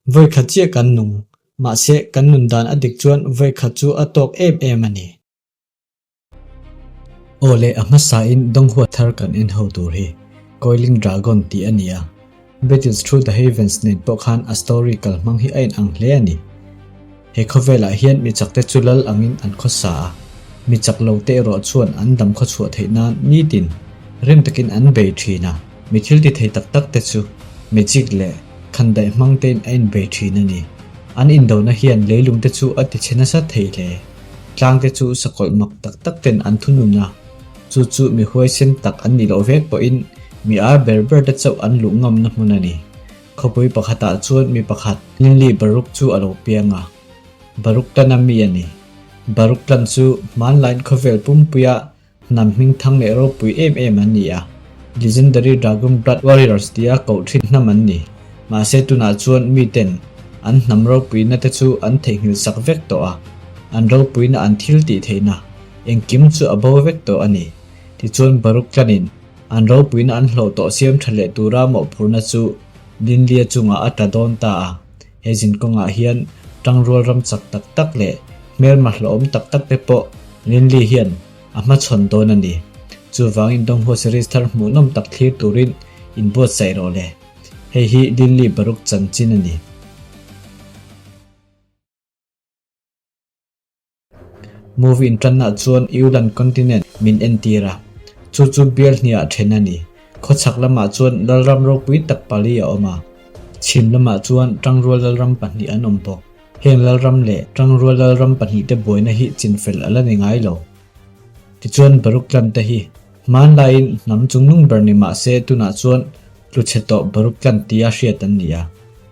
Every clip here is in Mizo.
Vawikhat chiah kan nung, mahse kan nun dan a dik chuan vawikhat chu a tawk em em a ni. Aw le, a hmasain Donghua thar kan en ho tur hi Coiling Dragon tih a ni a, Battles Through the Heavens nen pawh khan a story kalhmang hi a inang hle a ni. He khawvelah hian mi chakte chu lal angin an khawsa a, mi chak lo te erawh chuan an dam khawchhuah theih nan nitin rem takin an bei thin a, mi thil ti thei tak tak te chu magic leh khandaih hmang tein a inbei thin a ni. An indona hian leilung te chu a ti chhe nasa thei hle. Tlang te chu sakawlh mak tak tak ten an thunun a, chu chu mi huaisen tak an nih loh vek pawhin mi ar ber ber te chauh an luh ngamna hmun a ni. Khawpui pakhatah chuan mi pakhat Linley Baruk chu a lo piang a, Baruk Tana mi a ni. Baruk Tan chu hmanlaiin khawvel pumpuia hnam hming thang leh ropui em em an ni a, Legendary Dragon Blood Warriors tia koh thin hnam an ni. Mahse tunah chuan miten an hnam ropuina te chu an theihnghilh sak vek tawh a, an ropuina an thil tih theihna engkim chu a bo vek tawh a ni. Tichuan Baruk Tanin An ropuina an hlawh tawh siam tha leh tura mawhphurhna chu Linlia chungah a tla dawn ta a. He zin kawngah hian tangrual ram chak tak tak leh hmelma hlawhawm tak tak te pawh Linli hian a hmachhawn dawn a ni. Chuvangin Donghua series thar hmuhnawm tak thlir turin inbuatsaih rawh le. Hei hi Linli Baruk chanchin a ni. Movie inṭannaah chuan Iulan continent min entir a, chu chu bial hniah then a ni. Khawchhak lamah chuan lalram ropui tak pali a awm a, chhim lamah chuan ṭangrual lalram pahnih an awm bawk. Heng lalram leh ṭangrual lalram pahnihte buaina hi chinfel a la ni ngai lo. Tichuan Baruk Tlante hi hmanlaiin hnam chungnung ber ni mah se tunah chuan tluchhe tawh Baruk Tlan tia hriat an ni a.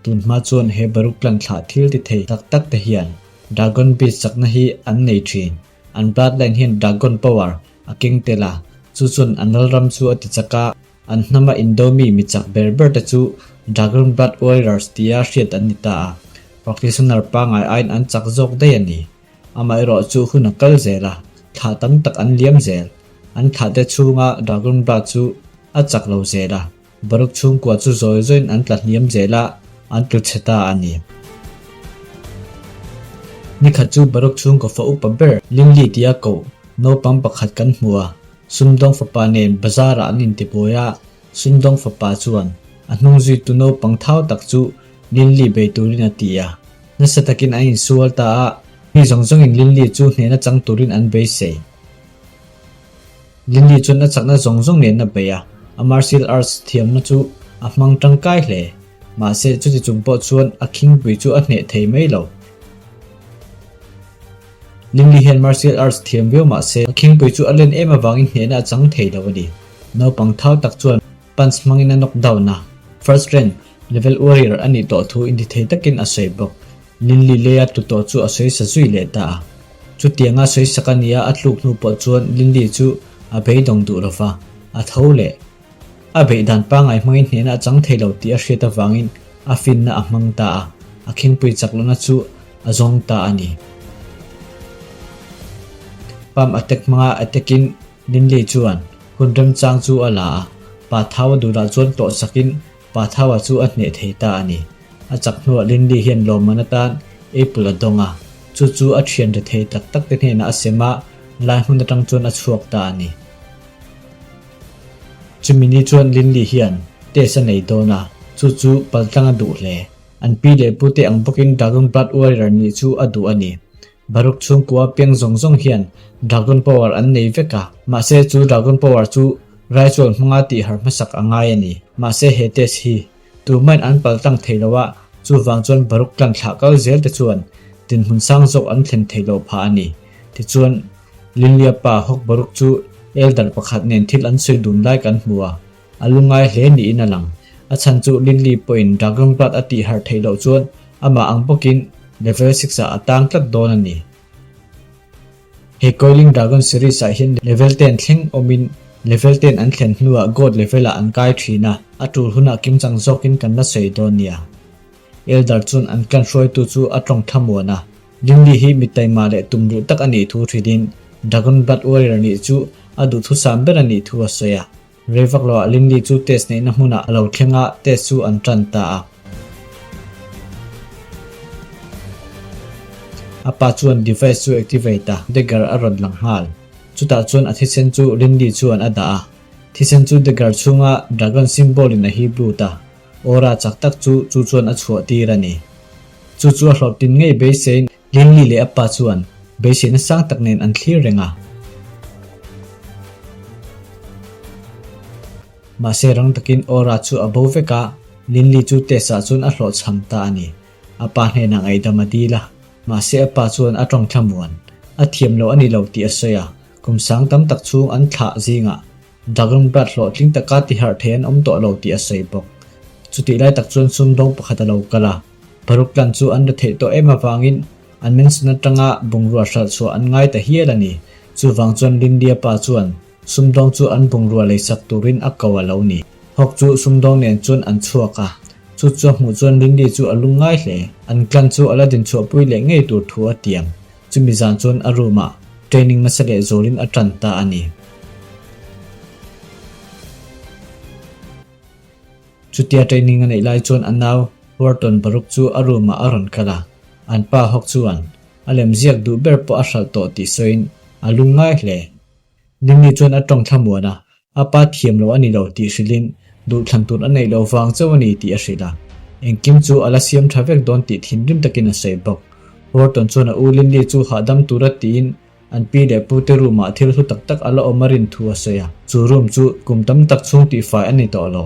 Tunhma chuan he Baruk Tlan thlah thil ti thei tak tak te hian Dragon Beast chakna hi an nei thin. An bloodline hian Dragon power a keng tel a, chu chuan an lalram chu a ti chak a, an hnama indo mi mi chak ber ber te chu Dragon Blood Warriors tia hriat an ni ta a, practitioner pangngai aiin an chak zawk daih a ni. Amaherawh chu hun a kal zel a, thlah tam tak an liam zel. An thlah te chhunga Dragon Blood chu a chak lo zel a. Baruk chhungkua chu zawi zawiin an tla hniam zel a, an tlu chhe ta a ni. Nikhat chu Baruk chhungkaw fa upa ber Linli tia koh naupang pakhat kan hmu a, sumdawng fapa nen bazar ah an intibuai a, sumdawng fapa chuan a hnung zuitu naupang thau tak chu Linli bei turin a ti a. Nasa takin an insual ta a, mi zawng zawngin Linli chu hnehna chang turin an beisei. Lindy chuan a chakna zawng zawng nen a bei a, a martial arts thiamna chu a hmang tangkai hle. Mahse, chuti chung pawh chuan a khingpui chu a hneh thei mai lo. Lindy hian martial arts thiam viau mahse, a khingpui chu a len em avangin hnehna a chang thei lo a ni. Naupang thau tak chuan punch hmangin a knock down a, first rank level warrior a nih tawh thu intithei takin a sawi bawk. Linley leia tlu tawh chu a sawi sa zui leh ta a. Chutianga sawi sak a nia a tluk hnu pawh chuan Linley chu a beidawng duh lo va, a tho leh. A beih dan pangngai hmangin hnehna a chang thei lo tih a hriat avangin a finna a hmang ta a, a khingpui chak lohna chu a zawng ta a ni. Pump attack hmanga attack-in Linley chuan hun remchang chu a la a, pa thau a duhlah chuan tlawh sakin Pa Thaua chu a hneh thei ta a ni. A chak hnuah Linley hian lawmman atan apple a dawng a, chu chu a thian ri thei tak tak te hnenah a sem a, lai hmun atang chuan a chhuak ta a ni. Chumi ni chuan Linley hian test a nei dawn a, chu chu paltlang a duh hle. An pi leh pu te ang bawkin Dragon Blood Warrior nih chu a duh a ni. Baruk chhungkua piang zawng zawng hian Dragon Power an nei vek a, mahse chu Dragon Power chu Raichuan hmanga tih har hmasak a ngai a ni. Mahse he test hi tumain an paltlang thei lo a, chuvang chuan Baruk tlang thlah kal zel te chuan dinhmun sang zawk an thlen thei lo phah a ni. Tichuan, Linlia pa Hawk Baruk chu Elder pakhat nen thil an sawi dun lai kan hmu a, a lungngai hle niin a lang. A chhan chu Linley pawhin Dragon Blood a tih harh theih loh chuan amah ang bawkin level six ah a tang tlat dawn a ni. He Coiling Dragon series ah hian level ten thleng awmin level ten an thlen hnuah God level ah an kai thin a, a tul hunah kimchang zawkin kan la sawi dawn nia. Elder chuan an clan hruaitu chu a tawng thlamuan a, Linley hi mi taima leh tumruh tak a nih thu hrilhin Dragon Blood Warrior nih chu a duhthusam ber a nih thu a sawi a. Rei vak loah Linley chu test neihna hmunah a lo thleng a, test chu an tan ta a. A pa chuan device chu activate a, dagger a rawn lang nghal. Chutah chuan a thisen chu Lindy chuan a dah a. Thisen chu dagger chhunga dragon symbol in a hip lut a, aura chak tak chu chu chuan a chhuah tir a ni. Chu chu a hlawhtlin ngei beiseiin Lindy leh a pa chuan beiseina sang tak nen an thlir reng a. Mahse rang takin aura chu a bo vek a, Lindy chu test ah chuan a hlawhchham ta a ni. A pa hnenah ngaihdam a dil a, mahse a pa chuan a tawng thlamuan. A thiam lo a ni lo tih a sawi a, kum sang tam tak chhung an thlah zingah Dragon Blood hlawhtling taka tiharh thei an awm tawh lo tih a sawi bawk. Chutih lai tak chuan sumdawng pakhat a lo kal a, Paruk tlan chu an la theih tawh em avangin an mention atanga bungrua hralh chhuah an ngai ta hial a ni. Chuvang chuan Lindia pa chuan Sumdawng chu an bungrua leisak turin a ko a lo ni. Hawk chu sumdawng nen chuan an chhuak a, chu chu a hmuh chuan Lindy chu a lungngai hle. An clan chu a la dinchhuahpui leh ngei tur thu a tiam. Chumi zan chuan a room ah training nasa leh zawlin a tan ta a ni. Chutia training a neih lai chuan a nau Wharton Baruch chu a room ah a rawn kal a, an pa Hawk chuan a lemziak duh ber pawh a hralh tawh tih sawiin a lungngai hle. Lindy chuan a tawng thlamuan a, a pa thiam lo a ni lo tih hrilhin duhthlan tur a neih loh vang chauh a ni tih a hrilh a. Engkim chu a la siam tha vek dawn tih thinrim takin a sawi bawk. Wharton chuan a u Lindy chu hahdam tura tiin an pi leh pute room ah thil hlu tak tak a la awm a rin thu a sawi a. Chu room chu kum tam tak chhung tihfai a ni tawh lo.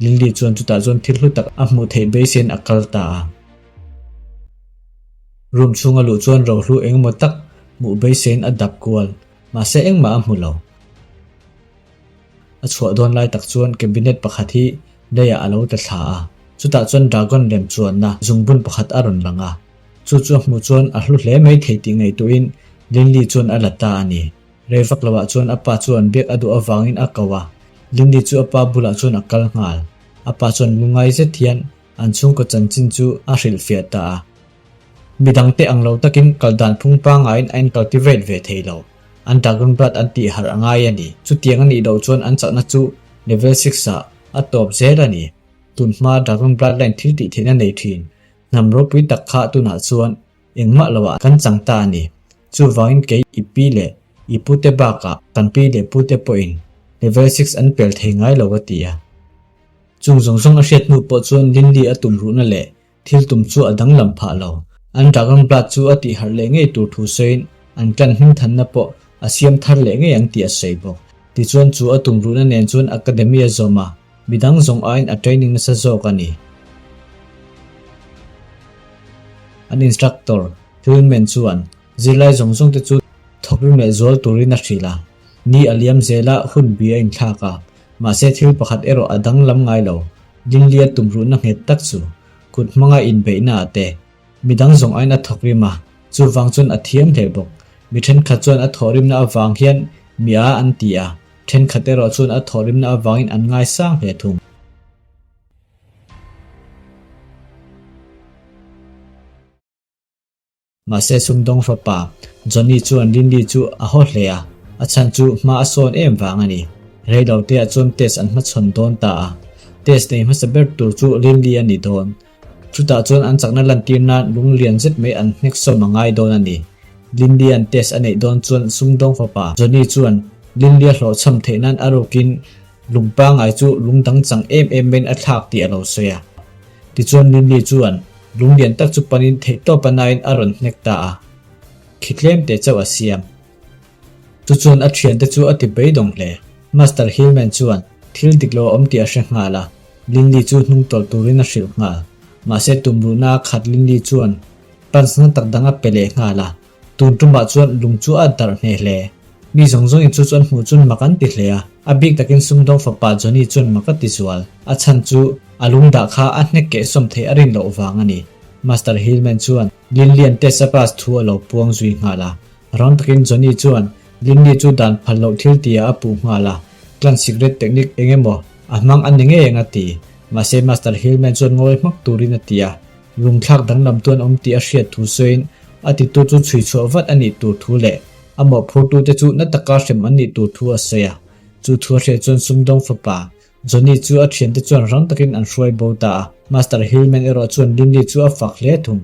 Lindy chuan chutah chuan thil hlu tak a hmuh theih beiseiin a kal ta a. Room chhunga luh chuan rohlu engemaw tak hmuh beiseiin a dap kual. Mahse engmah a hmu lo. A chhuah dawn lai tak chuan cabinet pakhat hi leiah a lo tla thla a, chutah chuan dragon lem chuanna zungbun pakhat a rawn lang a. Chu chu a hmuh chuan a hlu hle mai thei tih ngaihtuahin Linley chuan a la ta a ni. Rei vak loah chuan a pa chuan biak a duh avangin a ko a, Linley chu a pa bulah chuan a kal nghal. A pa chuan lungngai zet hian an chhungkaw chanchin chu a hrilhfiah ta a. Midangte ang lo takin kal dan phung pangaiin a incultivate ve thei lo. An dragon blood an tih harh a ngai a ni. Chutiang a nih loh chuan an chakna chu level six ah a tawp zel a ni. Tun hma dragon bloodline thil tih theihna nei thin hnam ropui tak kha tunah chuan engmah loah kan chang ta a ni. Chuvangin kei i pi leh i pute bakah kan pi leh pute pawhin level six an pel thei ngai lo a ti a. Chung zawng zawng a hriat hnu pawh chuan Linley a tumruhna leh Thil tum chu a danglam phah lo. An Dragon Blood chu a tihharh leh ngei tur thu sawiin an clan hmingthanna pawh a siam thar leh ngei ang tih a sawi bawk. Tichuan chu a tumruhna nen chuan Academy a zawm a, midang zawng aiin a training nasa zawk a ni. An instructor, Hillman chuan zirlai zawng zawng te chu thawkrim leh zual turin a hrilh a. Ni a liam zel a, hun bi a inthlak a, mahse thil pakhat erawh a danglam ngai lo. Dinlia tumruhna nghet tak chu kut hmanga inbeihna ah te midang zawng aiin a thawk rim a, chuvang chuan a thiam hle bawk. Mi thenkhat chuan a thawhrimna avang hian mi a an ti a, thenkhat erawh chuan a thawhrimna avangin an ngaisang hle thung. Mahse sumdawng fapa Johnny chuan Lindy chu a haw hle a, a chhan chu hma a sawn em vang a ni. Reiloteah chuan test an hmachhawn dawn ta a, test nei hmasa ber tur chu Lindy a ni dawn. Chutah chuan an chakna lantir nan lung lian zet mai an hnek sawm a ngai dawn a ni. Lindy-a'n test a neih dawn chuan sumdawng fapa Johnny chuan Lindy a hlawhchham theih nan a rukin lung pangngai chu lung dang chang em em maiin a thlak tih a lo sawi a. Tichuan Lindy chuan Lunglian tak chu panin theihtawp a nain a rawn hnek ta a, khi tlem te chauh a siam. Chu chuan a thiante chu a ti beidawng hle. Master Hillman chuan thil dik lo a awm tih a hre nghal a, Linley chu hnung tawlh turin a hrilh nghal. Mahse tumruhna a khat Linley chuan punch na tak dang a pe leh nghal a, tun tumah chuan lung chu a darh hneh hle. Mi zawng zawngin chu chu an hmuh chuan mak an ti hle a, a bik takin sumdawng fapa Johnny chuan mak a ti zual. A chhan chu a lung dah kha a hnek keh sawm theih a rin loh vang a ni. Master Hillman chuan Lillian te Sabbath thu a lo puang zui nghal a. Rang takin Johnny chuan Linley chu dan phal loh thil tihah a puh nghal a, clan secret technique eng emaw a hmang a ni ngei ang a ti. Mahse Master Hillman chuan ngawi hmak turin a ti a. Lungthlak danglam tu an awm tih a hriat thu sawiin a titu chu chhui chhuah vat a nih tur thu leh a mawhphurtute chu na taka hrem an nih tur thu a sawi a. Chu thu a hriat chuan sumdawng fapa Johnny chu a thiante chuan rang takin an hruai bo ta a, Master Hillman erawh chuan Linley chu a fak hle thung.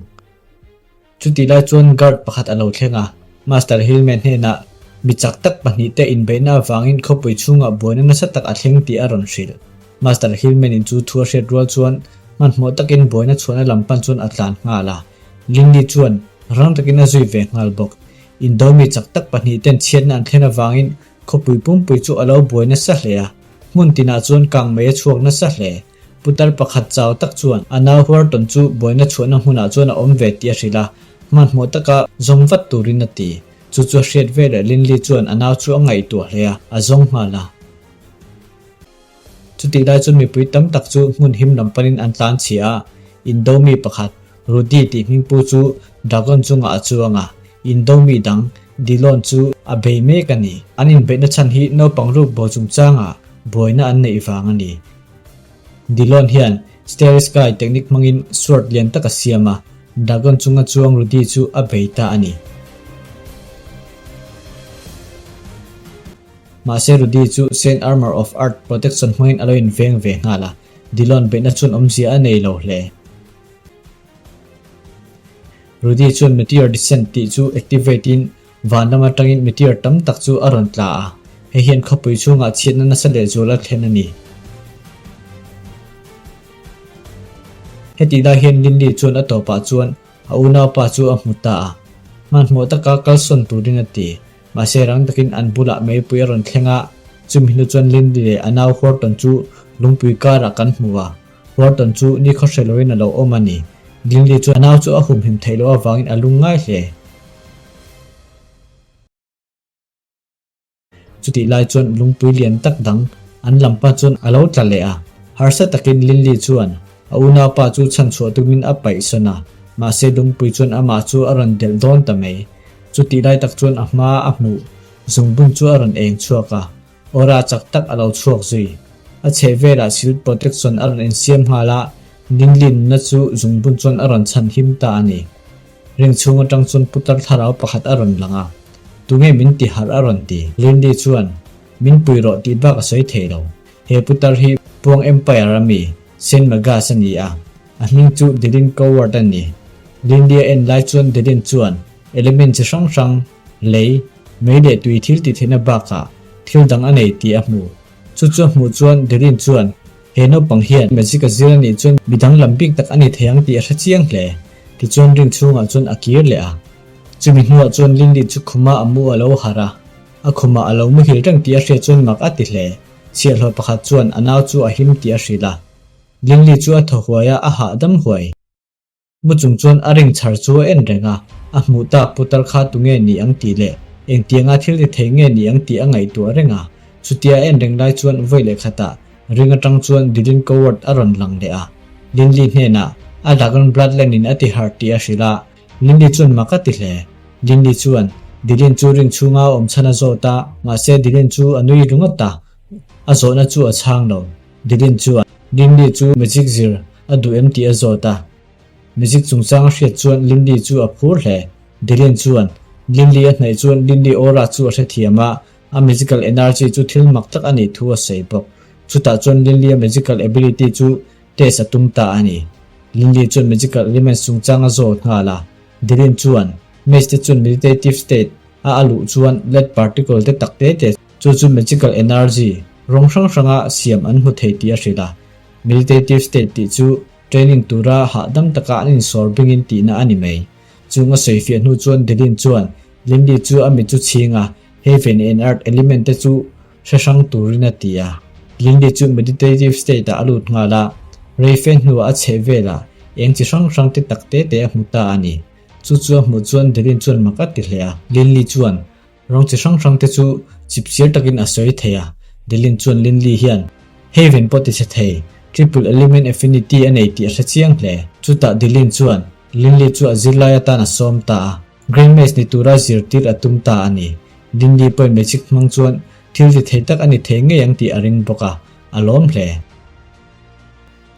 Chutih lai chuan guard pakhat a lo thleng a, Master Hillman hnenah mi chak tak pahnihte inbeihna avangin khawpui chhungah buaina nasa tak a thleng tih a rawn hrilh. Master Hillman in chu thu a hriat rual chuan hmanhmawh takin buaina chhuahna lam pan chuan a tlan nghal a, Linley chuan rang takin a zui ve nghal bawk. Indo mi chak tak pahnihten chhiatna an thlen avangin khawpui pumpui chu a lo buai nasa hle a, hmun tinah chuan kang mei a chhuak nasa hle. Putar pakhat chau tak chuan a nau Wharton chu buaina chhuahna hmunah chuan a awm ve tih a hrilh a, hmanhmawh taka zawng vat turin a ti. Chu chu a hriat veleh Linley chuan a nau chu a ngaihtuah hle a, a zawng nghal a. Chutih lai chuan mipui tam tak chu hmun him lam panin an tlan chhia a, indo mi pakhat, Rudy tih hmingpu chu Dragon chungah a chuang a, indo mi dang, Dillon chu a bei mek a ni. An inbeihna chhan hi naupang ruk bo chungchangah buaina an neih vang a ni. Dillon hian Starry Sky technique hmangin sword lian tak a siam a, Dragon chunga chuang Rudy chu a bei ta a ni. Mahse Rudy chu Saint Armor of Earth Protection hmangin a lo inveng ve nghal a, Dillon beihna chuan awmzia a nei lo hle. Rudy chuan Meteor Descent tih chu activate in van lam atangin meteor tam tak chu a rawn tla a, hei hian khawpui chhungah chhiatna nasa lehzual a thlen a ni. Hetih lai hian Linley chuan a tawpah chuan a unaupa chu a hmu ta a, hmanhmawh taka kalsawn turin a ti. Mahse rang takin an bulah meipui a rawn thleng a, chumi hnu chuan Linley leh a nau Horton chu lungpui karah kan hmu a. Horton chu nikhaw hre loin a lo awm a ni. Linley chuan a nau chu a humhim theih loh avangin a lung ngai hle. Chutih lai chuan lungpui lian tak dang an lam pa chuan a lo tla leh a. Harsa takin Linley chuan a unaupa chu chhanchhuah tumin a paih sawn a, mahse lungpui chuan amah chu a rawn delh dawn ta mai. Chutih lai tak chuan a hma a hmuh zungbun chu a rawn eng chhuak a, aura chak tak a lo chhuak zui. A chheh velah shield protection a rawn insiam nghal a, Linley nunna chu zungbun chuan a rawn chhan him ta a ni. Ring chhung atang chuan putar thlarau pakhat a rawn lang a, Tunge min ti harh a rawn ti. Linley chuan, Min pui rawh tih bak a sawi thei lo. He putar hi Puang Empire a mi, Saint Magas a ni a, a hming chu Delin Coward a ni. Linley a en lai chuan Delin chuan element chi hrang hrang, lei, mei leh tui thil tih theihna bakah thil dang a nei tih a hmu. Chu chu a hmuh chuan Delin chuan He naupang hian magic a zir a nih chuan mi danglam bik tak a ni thei ang tih a hre chiang hle. Tichuan ring chhungah chuan a kir leh a. Chumi hnuah chuan Linley chu khuma a mu a lo harh a. A khumah a lo muhil reng tih a hriat chuan mak a ti hle. Chhiahhlawh pakhat chuan a nau chu a him tih a hrilh a. Linley chu a thaw huai a, a hahdam huai. Mu chung chuan a ring chhar chu a en reng a, a hmuh tak putar kha tunge ni ang tih leh engtianga thil ti thei nge ni ang tih a ngaihtuah reng a. Chutia a en reng lai chuan vawi leh khatah ring atang chuan Dylan Coward a rawn lang leh a. Linley hnenah a Dragon Bloodline in a ti harh tih a hrilh a, Linley chuan mak a ti hle. Linley chuan Dylan chu ring chhunga a awm chhan a zawt a, mahse Dylan chu a nui ringawt a, a zawhna chu a chhang lo. Dylan chuan Linley chu magic zir a duh em tih a zawt a. Music chungchang a hriat chuan Lindy chu a phur hle. Dylan chuan Lindy a hnaih chuan Lindy aura chu a hrethiam a, a magical energy chu thil mak tak a nih thu a sawi bawk. Chutah chuan Lindy a magical ability chu test a tum ta a ni. Lindy chuan magical elements chungchang a zawt nghal a. Dylan chuan mage te chuan meditative state a a luh chuan lead particle te tak te te chu chu magical energy rawng hrang hranga siam an hmu thei tih a hrilh a. Meditative state tih chu training tura hahdam taka an insawr bingin tihna a ni mai. Chung a sawifiah hnu chuan Delin chuan Lindy chu a mit chu chhing a, Heaven and Earth element te chu hre hrang turin a ti a. Lindy chu meditative state ah a lut nghal a, rei fe hnuah a chheh velah eng chi hrang hrang te tak te te a hmu ta a ni. Chu chu a hmuh chuan Delin chuan mak a ti hle a. Lindy chuan Rawng chi hrang hrang te chu chipchiar takin a sawi thei a, Delin chuan Linley hian Haven pawh ti chhe thei, Triple Element Affinity a nei tih a hre chiang hle. Chutah Delin chuan Linley chu a zirlai atan a sawm ta a, Grand Mage ni tura zirtir a tum ta a ni. Linley pawhin magic hmang chuan thil ti thei tak a ni thei ngei ang tih a ring bawk a, a lawm hle.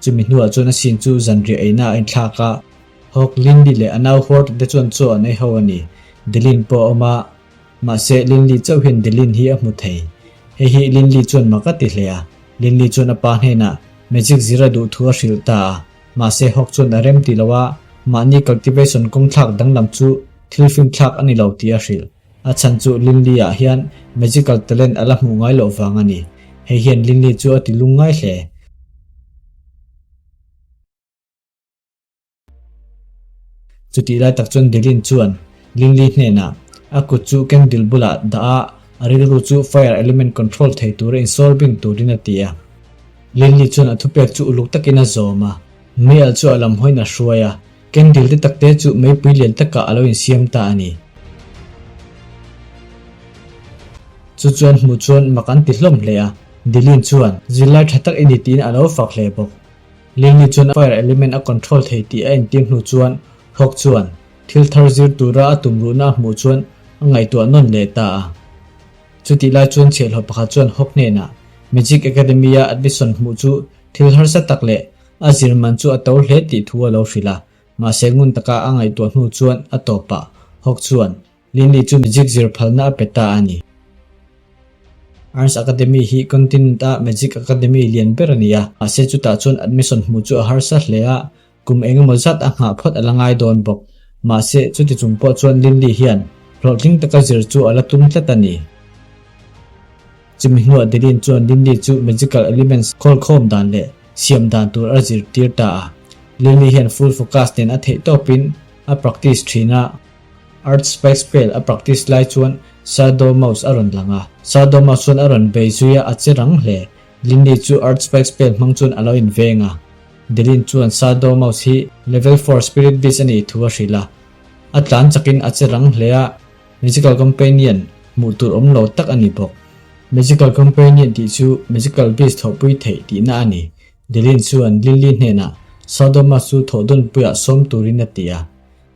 Chumi hnuah chuan a sin chu zanriah eina a inthlak a, Hawk, Linley leh a nau Howard te chuan chaw an ei ho a ni. Delin pawh a awm a, mahse Linley chauh hian Delin hi a hmu thei. Hei hi Linley chuan mak a ti hle a, Linley chuan a pa hnenah magic zir a duh thu a hrilh ta a, mahse Hawk chuan a rem ti lo a, Mahni cultivation kawng thlak danglam chu thil finthlak a ni lo tih a hrilh. A chhan chu Linley-ah hian magical talent a la hmuh ngai loh vang a ni. Hei hian Linley chu a ti lung ngai hle. Chutih lai tak chuan Delin chuan Linley hnenah a kut chu candle bulah dah a, a rilru chu fire element control thei tura insawr bing turin a ti a. Linley chuan a thupek chu uluk takin a zawm a, meialh chu a lam hawiin a hruai a, candle te takte chu meipui lian takah a lo insiam ta a ni. Chu chuan hmuh chuan mak an ti hlawm hle a, Delin chuan zirlai tha tak i ni tiin a lo fak hle bawk. Lily chuan fire element a control thei tih a entir hnu chuan Hawk chuan thil thar zir tura a tum ruhna a hmuh chuan a ngaihtuah nawn leh ta a. Chutih lai chuan chhiahhlawh pakhat chuan Hawk hnenah Magic Academy-a admission hmuh chu thil harsa tak leh a zir man chu a to hle tih thu a lo hrilh a, mahse ngun taka a ngaihtuah hnu chuan a tawpah Hawk chuan Lily chu magic zir phalna a pe ta a ni. Arts Academy hi continent-a magic academy lian ber a ni a, mahse chutah chuan admission hmuh chu a harsa hle a, kum eng emaw zat a nghah phawt a la ngai dawn bawk. Mahse, chuti chung pawh chuan Lily hian hlawhtling taka zir chu a la tum tlat a ni. Chumi hnuah Delin chuan Lily chu magical elements khawlkhawm dan leh siam dan tur a zirtir ta a. Lily hian full focus nen a theih tawpin a practice thin a. Earth Spike Spell a practice lai chuan Shadow Mouse a rawn lang a. Shadow Mouse chuan a rawn bei zui a, a che rang hle. Lindy chu Earth Spike Spell hmang chuan a lo inveng a. Delin chuan Shadow Mouse hi Level 4 Spirit Beast a nih thu a hrilh a. A tlan chakin a che rang hle a, Magical Companion hmuh tur awm lo tak a ni bawk. Magical Companion tih chu Magical Beast thawhpui theih tihna a ni. Delin chuan Lily hnenah Shadow Mouse chu thawhdawnpuiah sawm turin a ti a.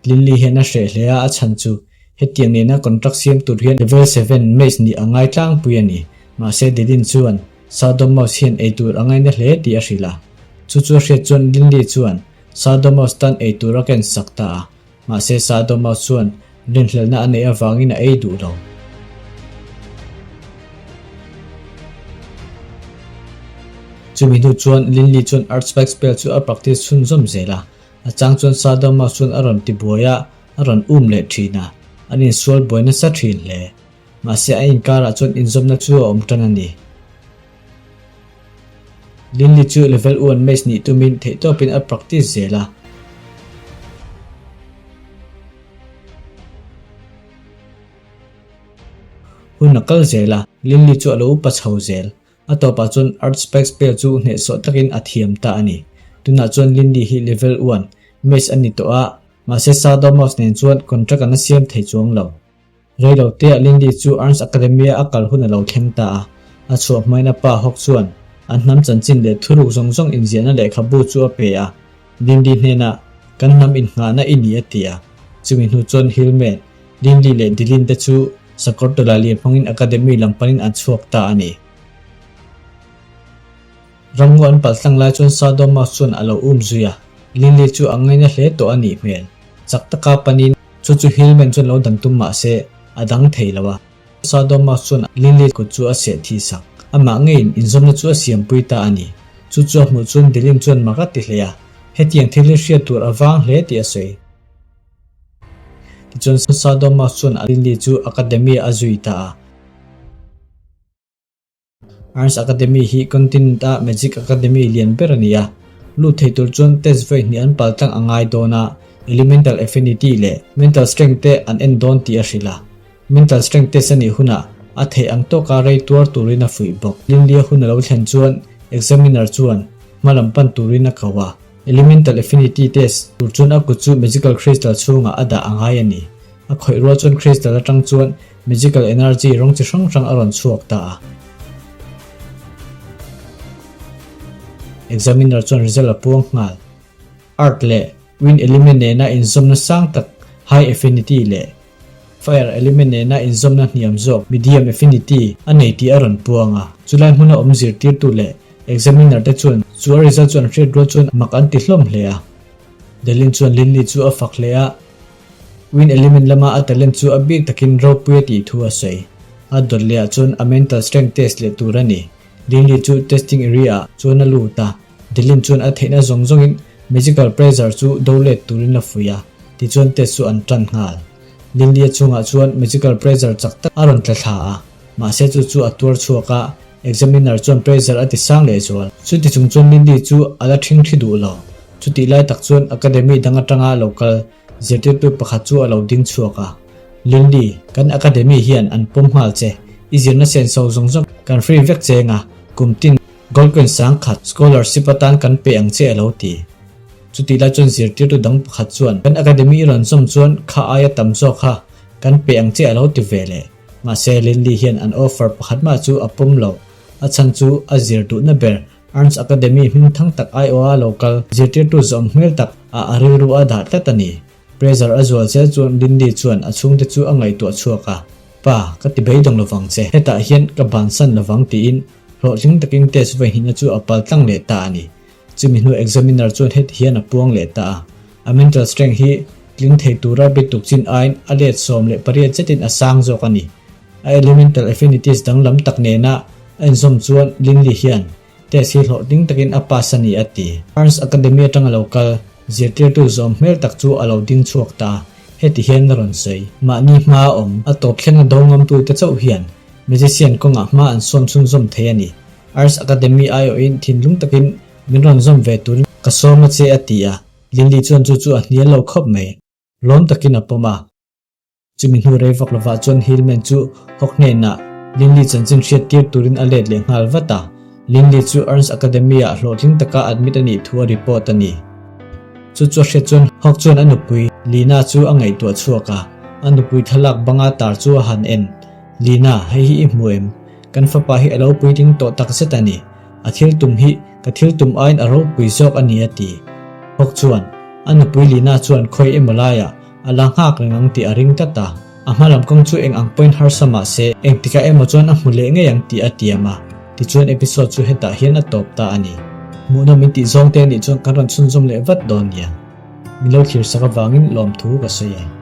Lily hian a hreh hle a, a chhan chu hetiang nena contract siam tur hian level 7 mage nih a ngai tlangpui a ni. Mahse Delin chuan Shadow Mouse hian eitur a ngaina hle tih a hrilh a. Chu chu a hriat chuan Lily chuan Shadow Mouse tan eitur a ken sak ta a. Mahse Shadow Mouse chuan rinhlelhna a neih avangin a ei duh lo. Chumi hnu chuan Lily chuan Earth Spike Spell chu a practice chhunzawm zel a. A chang chuan Sadoma chuan a rawn ti buai a, a rawn um leh thin a, an insual buai nasa thin hle. Mahse a inkarah chuan inzawmna chu a awm tan a ni. Linley chu level one mage nih tumin theihtawpin a practice zel a. Hun a kal zel a, Linley chu a lo upa chho zel. A tawpah chuan Earth Spike Spell chu hnehsawh takin a thiam ta a ni. Tunah chuan Lindy hi level one mage a ni tawh a, mahse Shadow Mouse nen chuan contract an la siam thei chuang lo. Rei lo teah Lindy chu Arms Academy-a a kal hun a lo thleng ta a, a chhuah hmain a pa Hawk chuan an hnam chanchin leh thuruk zawng zawng inziahna lehkhabu chu a pe a, Lindy hnenah, Kan hnam innghahna i ni a ti a. Chumi hnu chuan Hillman, Lindy leh Dilin te chu Sakawr tawlai lian hmangin Academy lam panin an chhuak ta a ni. Ramngaw an palh tlang lai chuan Shadow Mouse chuan a lo um zui a, Linley chu a ngaina hle tawh a nih hmel. Chak taka panin chu chu Hillman chuan lo dan tum mah se, a dang thei lo a. Shadow Mouse chuan Linley kut chu a seh thi sak. Amah ngeiin inzawmna chu a siampui ta a ni. Chu chu a hmuh chuan Dilin chuan mak a ti hle a, hetiang thil hi hriat tur a vang hle tih a sawi. Tichuan Sadoma chuan Linley chu Academy a zui ta a. Arts Academy hi continent-a Magic Academy lian ber a ni a. Lut thei tur chuan test vawi hnih an pal tlang a ngai dawn a, Elemental Affinity leh Mental Strength te an en dawn tih a hrilh a. Mental Strength test a nih hunah a theih ang tawka rei tuar turin a fuih bawk. Linley-a hun a lo thlen chuan examiner chuan hma lam pan turin a ko a. Elemental Affinity Test tur chuan a kut chu Magical Crystal chhungah a dah a ngai a ni. A khawih rual chuan Crystal atang chuan Magical Energy rawng chi hrang hrang a rawn chhuak ta a. Examiner chuan result a puang nghal. Earth leh Wind element nena inzawmna sang tak High Affinity leh Fire element nena inzawmna hniam zawk Medium Affinity a nei tih a rawn puang a. Chulai hmuna awm zirtirtu leh Examiner te chuan chu a result chu an hriat rual chuan mak an ti hlawm hle a. Delin chuan Linley chu a fak hle a, Wind element lama a talent chu a bik takin ropui a tih thu a sawi. A dawt leh ah chuan a mental strength test leh tur a ni. Linley chu testing area ah chuan a lut a, Delin chuan a theihna zawng zawngin Magical pressure chu do let turin a fuih a, tichuan test chu an tan nghal. Linlia chungah chuan magical pressure chak tak a rawn tla thla a, mahse chu chu a tuar chhuak a, examiner chuan pressure a ti sang leh zual. Chuti chung chuan Lindy chu a la ṭhing thli duh lo. Chutih lai tak chuan academy dang atanga lo kal zirtirtu pakhat chu a lo ding chhuak a, Lindy, kan academy hian an pawm nghal che, i zirna senso zawng zawng kan free vek cheng a, kum tin Gold coin sangkhat scholarship atan kan pe ang che a lo ti. Chutih lai chuan zirtirtu dang pakhat chuan kan academy i rawn zawm chuan kha aia tam zawk kha kan pe ang che a lo ti ve leh. Mahse Linley hian an offer pakhat mah chu a pawm lo. A chhan chu a zir duhna ber Arms Academy hming thang tak aiawha lo kal zirtirtu zawm hmel tak ah a rilru a dah tlat a ni. Pressure a zual zel chuan Linley chuan a chhungte chu a ngaihtuah chhuak a, Pa, ka ti beidawng lovang che. Hetah hian ka bansan lovang tiin Hlawhtling takin test vawihnihna chu a pal tlang leh ta a ni. Chumi hnu examiner chuan heti hian a puang leh ta a, A mental strength hi tling thei tura bituk chin aiin a let 18 zetin a sang zawk a ni. A elemental affinities danglam tak nena a inzawm chuan Linley hian test hi hlawhtling takin a pass a ni a ti. Arts Academy atanga lo kal zirtirtu zawm hmel tak chu a lo ding chhuak ta a, heti hian a rawn sawi. Mahni hma a awm, a tawp thlenga do ngamtute chauh hian Magician kawngah hma an sawm chhunzawm thei a ni. Arts Academy aiawhin thinlung takin min rawn zawm ve turin ka sawm a che a ti a, Linley chuan chu chu a hnial lo khawp mai. Lawm takin a pawm a. Chumi hnu rei vak lovah chuan Hillman chu hawk hnenah Linley chanchin hriat tir turin a let leh nghal vat a. Linley chu Arts Academy-ah hlawhtling taka admit a nih thu a report a ni. Chu chu a hriat chuan Hawk chuan a nupui Lina chu a ngaihtuah chhuak a, a nupui thlalak banga tar chu a han en. Lina, hei hi i hmu em? Kan fapa hi a lo puitling tawh tak zet a ni. A thil tum hi ka thil tum aiin a ropui zawk a ni a ti. Hawk chuan, a nupui Lina chuan khawi emaw laiah a la nghak reng ang tih a ring tlat a. A hma lam kawng chu eng ang pawhin harsa mah se, engtikah emaw chuan a hmu leh ngei ang tih a tiam a. Tichuan episode chu hetah hian a tawp ta a ni. Hmuhnawm in tih zawng te anih chuan kan rawn chhunzawm leh vat dawn nia. Min lo thlir sak avangin lawmthu ka sawi e.